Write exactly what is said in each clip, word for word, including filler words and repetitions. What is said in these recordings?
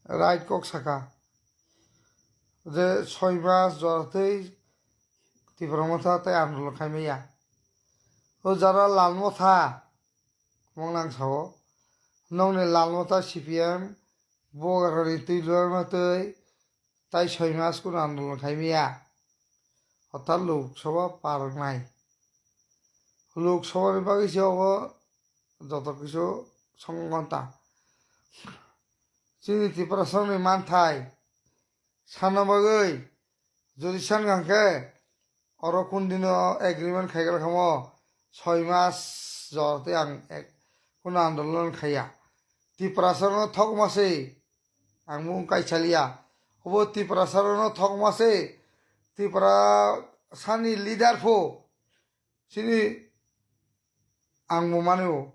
right kok saka je soi mas joratwi Tipra Motha tei andolon khaimaya. O jara Lal Motha mong nang sao, nongni Lal Motha C P M bogarani twi lorma twi tai soi mas kunu andolon khaimaya. Hothar Lok Sabha parwngnai. Lok Sabha ni bagwi se obo joto kisu songwanta. Chini Tiprasani manthai sana bagwi jodi san hwnkhe oro kun dino agreement khaigwlak hamo soi mas jor tei ang ek-, kunu andolon khaiya. Tiprasano thokma se ang mung kaisaliya. Obo Tiprasano thokma se Tiprasani leader pho chini ang bo mani o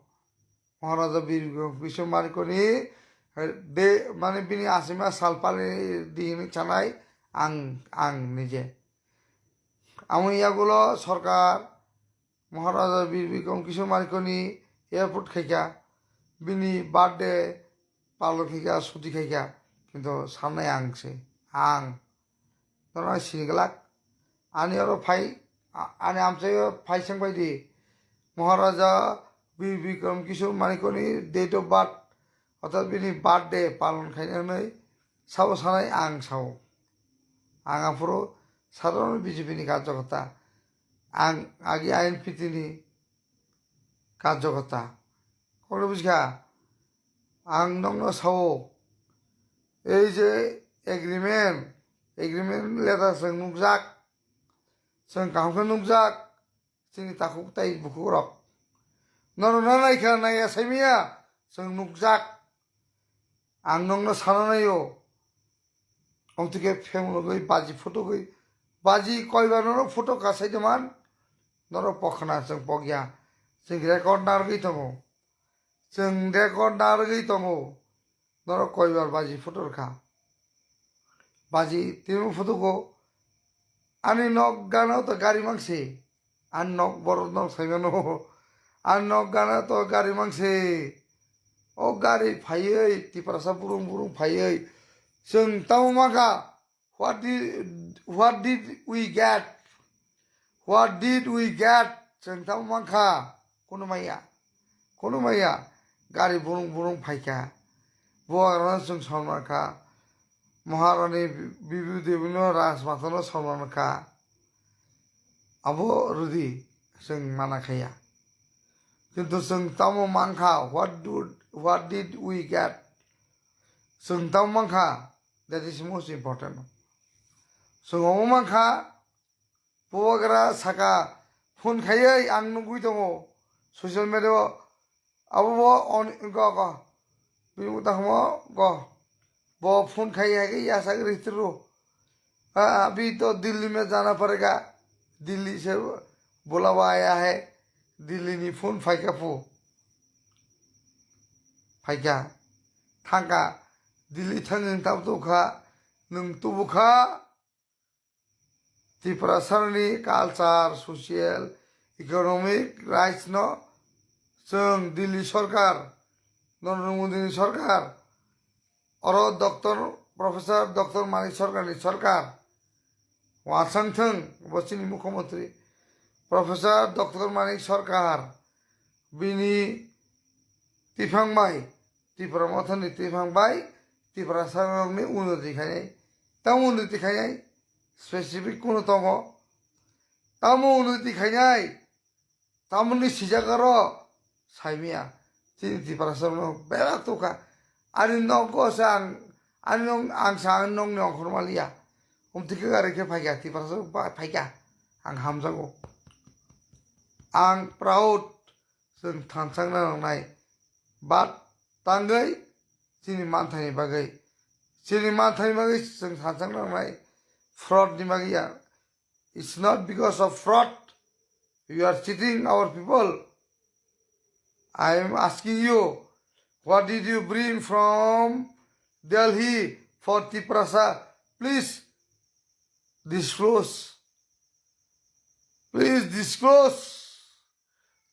Maharaja Bir Bikram Kishore Manikoni de mane bini asima salpali di hini chanai ang ang nije. Amo yagulo sorkar Maharaja Bir Bikram Kishore Manikoni airport khaikha, bini birthday palon khaikha, suti khaikha, kintu sanai ang se ang. Norok sini glak. Ani oro phai, a-, ani amchaio phai seng bai di. Maharaja Bir Bikram Kishore Manikoni date of birth, orthat bini birthday palon khainani sabo sanai ang sao. Ang aphuru sadharon B J P ni karjakota. Ang agi I N P T ni karjakota. Kokno bujikha? Ang nokno sao, ei je agreement, agreement letter chwng nukjak, chwng kaham khe nukjak, chini takhuk tai bukhuk rok. Norok na naikha naiya saimiya, chwng nukjak. Ang nokno sana naio. Omtike phemlogwi baji photogwi. Baji koiba norok photo kasai de man. Norok pokhna chwng pokya. Chwng record narwgwi tongo. Chwng record narwgwi tongo. Norok koibar baji photo rwkha. Baji tini photo go. Ani nok gana to gari mangse. Ani nok borok nok saimano. Ani nok gana to gari mangse. O gari phaiwi Tiprasa burung burung phaiwi. Chwng tamo mangkha. What did, what did we get? What did we get? Chwng tamo mangkha. Kunu maya. Kunu maya. Gari burung burung phaikha. Buagrano chwng song mankha. Maharani Bibu Debino Rajmatano song mankha. Abo rwdi chwng mana khaya. Kintu chwng tamo mankha, what do, what did we get? Chwng tamo mankha, that is most important. Chwng omo mankha, Bubagra saka phone khaiwi ang nugwi tongo social media o. Abo bo on go go. Bini uta hamo go. Bo phone khai hai ke yasa gri tru. Ha, abhi to Delhi mein jana padega. Delhi se bulawa aaya hai. Delhi ni phone phaika phu. Phaika. Thangka. Delhi thangwi tab tu kha. Nung tubu kha. Tiprasani culture, social, economic rights no chwng Delhi sorkar, Narendra Modi ni sorkar, oro Doctor, Professor Doctor Manik Sarkar ni sorkar, wansang thwng bo chini mukhyamantri Professor Doctor Manik Sarkar bini tiphang bai, Tipra Mothani tiphang bai, Tiprasa rokni unnoti khainai. Tamo unnoti khainai, specific kuno tongo. Tamo unnoti khainai, tamoni sijak aro saimia. Chini Tiprasa rokno belak tukha. Ani nogo se ang, ani nog, ang sa ang nogni ongkhorma liya. Umtike gari khe phaikha, Tiprasa rok ba-, phaikha. Ang hamjago. Ang proud. Chwng thansa wngna nangnai. But tangwi chini manthaini bagwi. Chini manthaini bagwi chwng thansa wngna nangnai. Fraud ni bagwi ya. It's not because of fraud. You are cheating our people. I am asking you, what did you bring from Delhi for Tiprasa? Please disclose. Please disclose.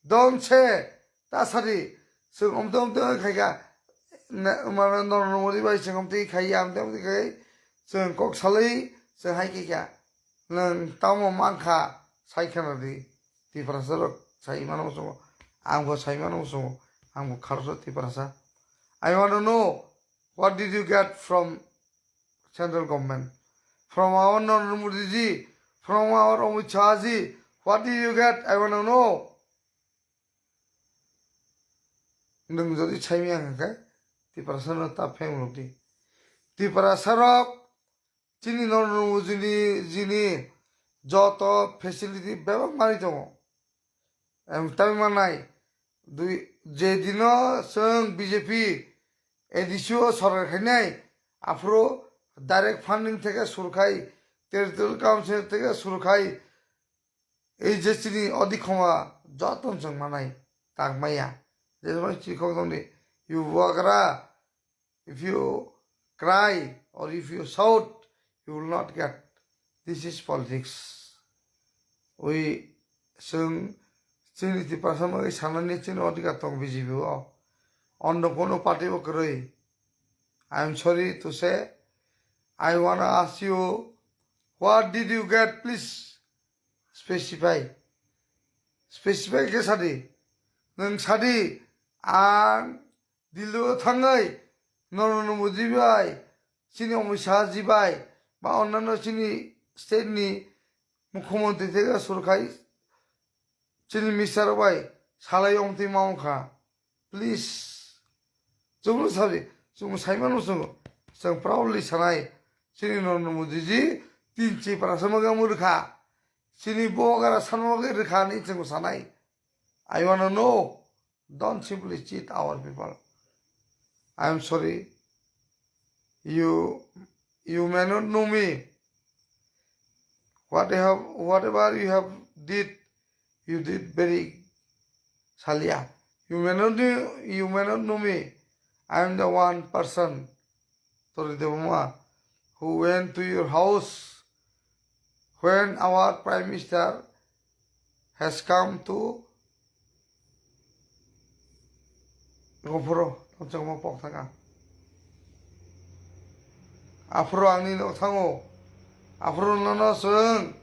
Don't say, ta sadi, chwng omtwi omtwi wng khaikha, ne-, mane Narendra Modi bai chwng amtwi khai, amtwi, amtwi khai, chwng kok salwi chwng hai khe kha. Nwng tamo mankha sai kheno di. Tiprasa rok sai mano muchungo. Ang bo sai mano muchungo. Ang bo kharsa Tiprasa. I want to know, what did you get from central government? From our Narendra Modi ji, from our Amit Shah ji, what did you get? I want to know. Nwng jodi saimya hwnkhe Tiprasa no ta pheng rok di. Tiprasa rok chini Narendra Modi jini joto facility bebak manwi tongo. Em, tamni manai, dui, je dino chwng B J P A D C o sorkar khainai, aphuru direct funding theke surkhai, territorial council theke surkhai, ei je chini odikhoma joto chwng manai, tak maya. Je chini khok tongdi, you bubagra, if you cry or if you shout, you will not get. This is politics. Ui, chwng chini Tiprasa bagwi sanani chini odhikar tong B J P o. Onno kono party bo kwrwi. I am sorry to say, I wanna ask you, what did you get? Please specify. Specify khe sadi. Nwng sadi, ang Delhi o thangwi Narendra Modi bai, chini Amit Shah ji bai, ba onnano chini state ni mukhyamantri theke surkhai, chini minister rok bai salai ongtwi ma wngkha. Please. Chwngno sabi, chwngno saimano chwngno. Chwng proudly sanai, chini Narendra Modi ji tin Tiprasa mage omo rwkha. Chini bogara sanma bagwi rwkha hinwi chwngno sanai. I wanna know. Don't simply cheat our people. I am sorry. You, you may not know me. What you have, whatever you have did, you did very salia. You may not know, you may not know me. I am the one person, Tori Debbarma, who went to your house when our Prime Minister has come to Gopuro, tongchangma pok thanga. Aphuru angni nok thango. Aphuru nono chwng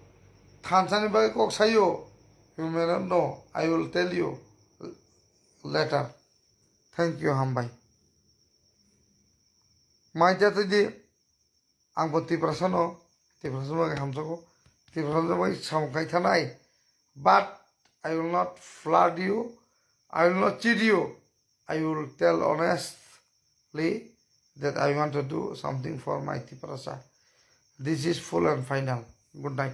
thansani bagwi kok saio. You may not know. I will tell you later. Thank you, hambai. Mai jatwi di, ang bo Tiprasa no, Tiprasa no hamjago, Tiprasa no samung khai thanai. But I will not flirt you, I will not cheat you. I will tell honestly that I want to do something for my Tiprasa. This is full and final. Good night.